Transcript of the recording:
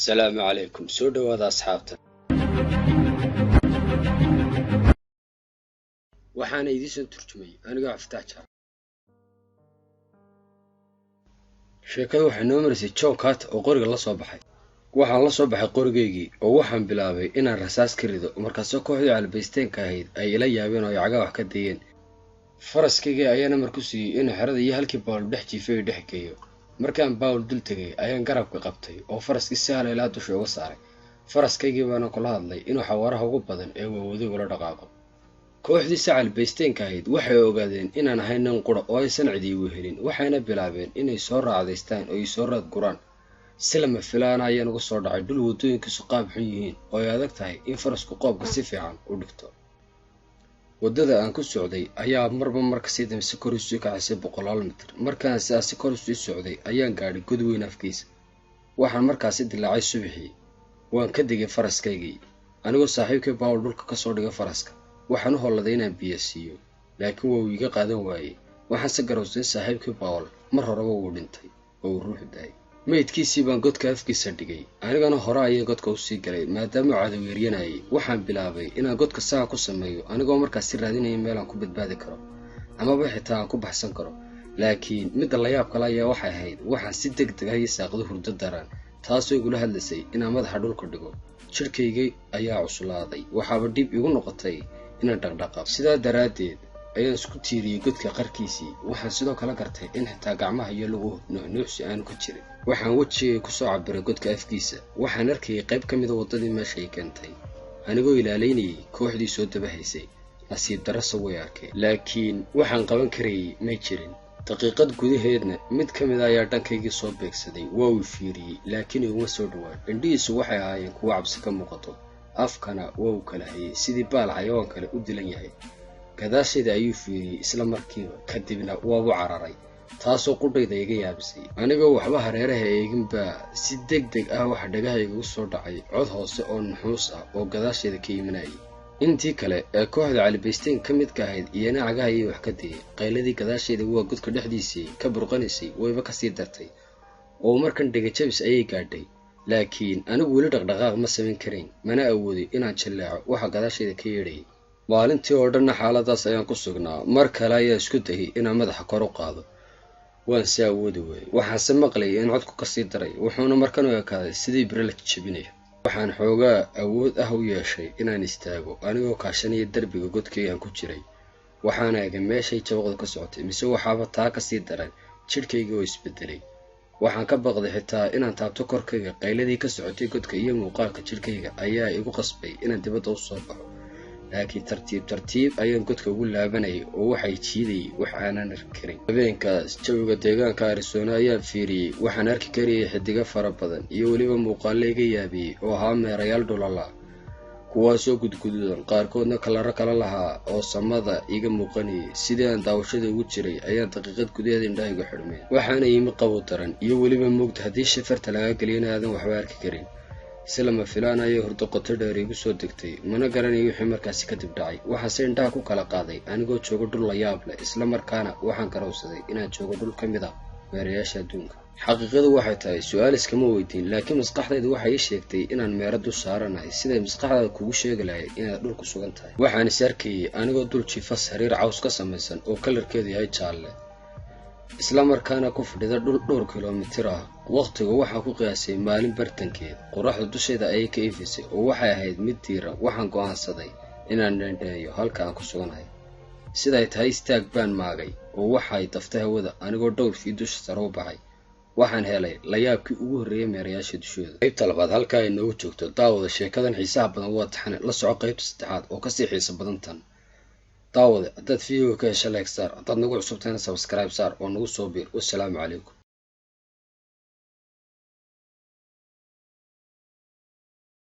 Salaamu calaykum, soo dhowaada asxaabta. Waxaana idiin turjumay anigoo Cabdifatax Jaamac. Sheekadu waxay noo marisay John Carter oo qoriga la soo baxay. Waxaan la soo baxay qorigaygii oo waxaan bilaabay inaan rasaas ka rido, markaasoo kooxdii calibaysteenka ahayd ay ila yaabeen oo ay cagaha wax ka dayeen. Faraskaygii ayaana mar ku siiyey inuu xerada iyo halkii Bawl dhex jiifay dhex geeyo. Markaan Bawl dul tegay ayaan garabka qabtay oo faraskii si hal ilaa dusha uga saaray. Faraskaygii baana kula hadlay inuu xawaaraha ugu badan ee waawaday ula dhaqaaqo. Kooxdii sacal baysteenka ahayd waxay ogaadeen inaan ahay nin qura oo aysan cidi igu helin, waxayna bilaabeen inay soo raacdaystaan oo ay soo raad guraan. Si lama filaana ayaan uga soo dhacay dhul waddooyinkiisu qaab xun yihiin oo ay adag tahay in farasku qoobka si fiican u dhigto. Waddada aan ku socday ayaa marba marka sii dambe kor usii kacaysay 100 mitir. Markaan sidaasi kor usii socday ayaan gaadhay god weyn afkiisa. Waxaan markaasi dilaacay subaxii. Waan ka degay faraskaygii anigoo saaxiibkii Bawl dhulka ka soo dhigay faraska. Waxaan u holladay inaan biyo siiyo, laakiin waa uu iga qaadan waayey. Waxaan se garowsay saaxiibkii Bawl mar horeba wuu dhintay oo uu ruuxu daayay. Meydkiisii baan godka afkiisa dhigay, anigana hore ayaan godka usii galay maadaama cadaweeryanayay. Waxaan bilaabay inaan godka saa ku sameeyo anigoo markaasi raadinaya meel aan ku badbaadi karo amaba xitaa aan ku baxsan karo. Laakiin midda la yaab kale ayaa waxay ahayd waxaan si degdeg ah ii saaqdo hurdo daran, taasoo igula hadlaysay inaan madaxa dhulka dhigo. Jidhkaygii ayaa cuslaaday, waxaaba dhib igu noqotay inaan dhaqdhaqaaqo. Sidaa daraaddeed ayaan isku tiiriyey godka qarkiisii. Waxaan sidoo kale gartay in xitaa gacmaha iyo luguhu nuuxnuuxsi aanu ka jirin. Waxaan wejigay ku soo cabiray godka afkiisa. Waxaan arkayay qayb ka mida waddadii meesha ay keentay, anigoo ilaalaynayay kooxdii soo dabahaysay. Nasiib darrase way arkeen, laakiin waxaan qaban karayay may jirin. Daqiiqad gudaheedna mid ka mid a ayaa dhankaygii soo beegsaday. Waa uu fiiriyey, laakiin iguma soo dhowaan. Indhihiisu waxay ahaayeen kuwo cabsi ka muuqato, afkana waa uu kala hayay sidii baal xayawaan kale u dilan yahay. Gadaasheeda ayuu fiiriyey isla markiiba, kadibna waabu cararay, taasoo qudhayda iga yaabisay. Anigoo waxba hareeraha eeginbaa si deg deg ah waxa dhagahayga u soo dhacay cod hoose oo nuxuus ah oo gadaasheeda ka imanayay. Intii kale ee kooxda calibaysteen ka midka ahayd iyana cagaha ayay wax ka dayeen. Qayladii gadaasheeda waa godka dhexdiisii ka burqanaysay wayba kasii dartay oo markan dhegajabis ayay gaadhay. Laakiin anigu weli dhaqdhaqaaq ma samayn karayn, mana awooday inaan jallaaco waxa gadaasheeda ka yeedhayay. Maalintii oo dhanna xaaladaas ayaan ku sugnaa. Mar kale ayaa isku dayay inaan madaxa kor u qaado, waan si awoodi waayey. Waxaanse maqlayay in codku kasii daray, wuxuuna markan u ekaaday sidii bire la jejebinayo. Waxaan xoogaa awood ah u yeeshay inaan istaago anigoo kaashanaya derbiga godkii aan ku jiray. Waxaan eegay meeshay jabaqdu ka socotay, mise waxaaba taa kasii daran jidhkaygii oo isbedelay. Waxaan ka baqday xitaa inaan taabto korkayga. Qayladii ka socotay godka iyo muuqaalka jidhkayga ayaa igu qasbay inaan dibadda u soo baxo. Laakiin tartiib tartiib ayaan godka ugu laabanayay oo waxay jiidayay wax aanan arki karin. Habeenkaas jawiga deegaanka Arizona ayaan fiiriyey. Waxaan arki karayay xidigo fara badan iyo weliba muuqaallo iga yaabiyey oo ahaa meerayaal dhulala, kuwaasoo gudgududan, qaarkoodna kalaro kala lahaa oo samada iiga muuqanayay. Sidii aan daawashada ugu jiray ayaan daqiiqad gudaheeda indhahaygu xidhmeen. Waxaana yimi qabow daran iyo weliba mugd haddii shafarta lagaa geliyana aadan waxba arki karin. Si lama filaan ayay hurdo qoto dheer igu soo degtay, mana garanayo wixii markaasi kadib dhacay. Waxaase indhaha ku kala qaaday anigoo joogo dhul la yaab leh, isla markaana waxaan garowsaday inaan joogo dhul ka mid ah meerayaasha adduunka. Xaqiiqadu waxay tahay su-aal iskama weydiin, laakiin maskaxdaydu waxay ii sheegtay inaan meero dul saaranahay, siday maskaxdaada kugu sheegi lahayd inaad dhul ku sugan tahay. Waxaan is arkayay anigoo dul jiifa sariir caws ka samaysan oo kalarkeedu yahay jaalle, isla markaana ku fadhida dhul dhowr kilomitir ah. Waqtigu waxaa ku qiyaasay maalin bartankeed. Qoraxdu dusheeda ayay ka ifisay oo waxay ahayd mid diiran. Waxaan go'aansaday inaan dheendheeyo halka aan ku suganahay. Siday tahay istaag baan maagay oo waxay daftay hawada anigoo dhowr fii dusha sare u baxay. Waxaan helay layaabkii ugu horreeyay meerayaasha dushooda. Qaybta labaad halka ay noogu joogto. Daawada sheekadan xiisaha badan waa taxane. La soco qaybta saddexaad oo kasii xiiso badan tan. Daawade, haddaad videoga ka hesha like saar, haddaad nagu cusubtahayna subscribe saar oo nagu soo biir. Wassalaamu calaykum.